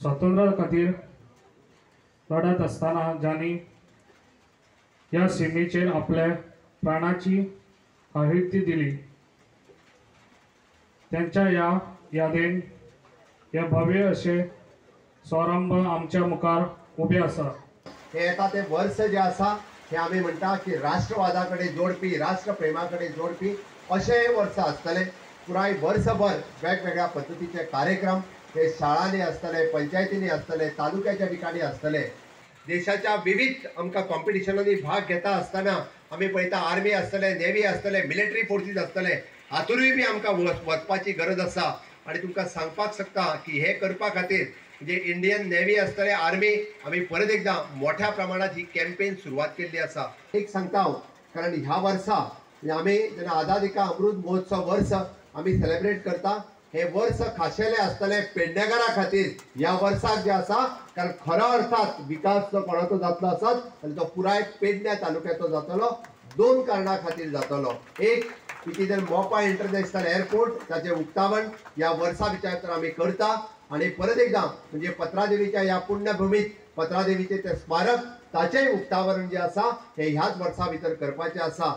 स्वातंत्र्या खातीर लढत आसतना जांणी ह्या शिमेचेर आपल्या प्राणाची आहुती दिली त्यांच्या ह्या यादेन हे भव्य अशे सौरंभ आमच्या मुखार उबे आसा। हे येता ते वर्स जे आसा हे आमी म्हणटा की राष्ट्रवादा कडेन जोडपी, राष्ट्रप्रेमा कडेन जोडपी अशें हे वर्स आसतलें। पुराय वर्सभर वेगवेगळ्या पद्दतीचे कार्यक्रम हे शाळांनी आसतले, पंचायतींनी आसतले, तालुक्याच्या ठिकाणी आसतले। देशाच्या विविध आमकां कॉम्पिटिशनांनी भाग घेता आसतना आमी पळयता आर्मी आसतले, नेव्ही आसतले, मिलिटरी फोर्सीस आसतले, हातूनय बी आमकां वचपाची गरज आसा। आनी तुमकां सांगपाक शकता की हे करपा खातीर म्हणजे इंडियन नेव्ही आसतले, आर्मी, आमी परत एकदां मोठ्या प्रमाणात ही कॅम्पेन सुरवात केल्ली आसा। एक सांगता हांव, कारण ह्या वर्सा आमी जेन्ना आझादी का अमृत महोत्सव वर्स आमी सेलेब्रेट करता, हे वर्स खाशेलें आसतलें पेडणेकारां खातीर ह्या वर्साक जे आसा, कारण खरो अर्थात विकास जो कोणाचो जातलो आसत आनी तो पुराय पेडण्या तालुक्याचो जातलो। दोन कारणां खातीर जातलो। एक की जर मोपा इंटरनॅशनल एअरपोर्ट ताचें उक्तावण ह्या वर्सा भितर आमी करता आनी परत एकदां म्हणजे पत्रादेवीच्या ह्या पुण्यभुमीत पत्रादेवीचें तें स्मारक ताचेंय उक्तावण जें आसा हें ह्याच वर्सा भितर करपाचें आसा।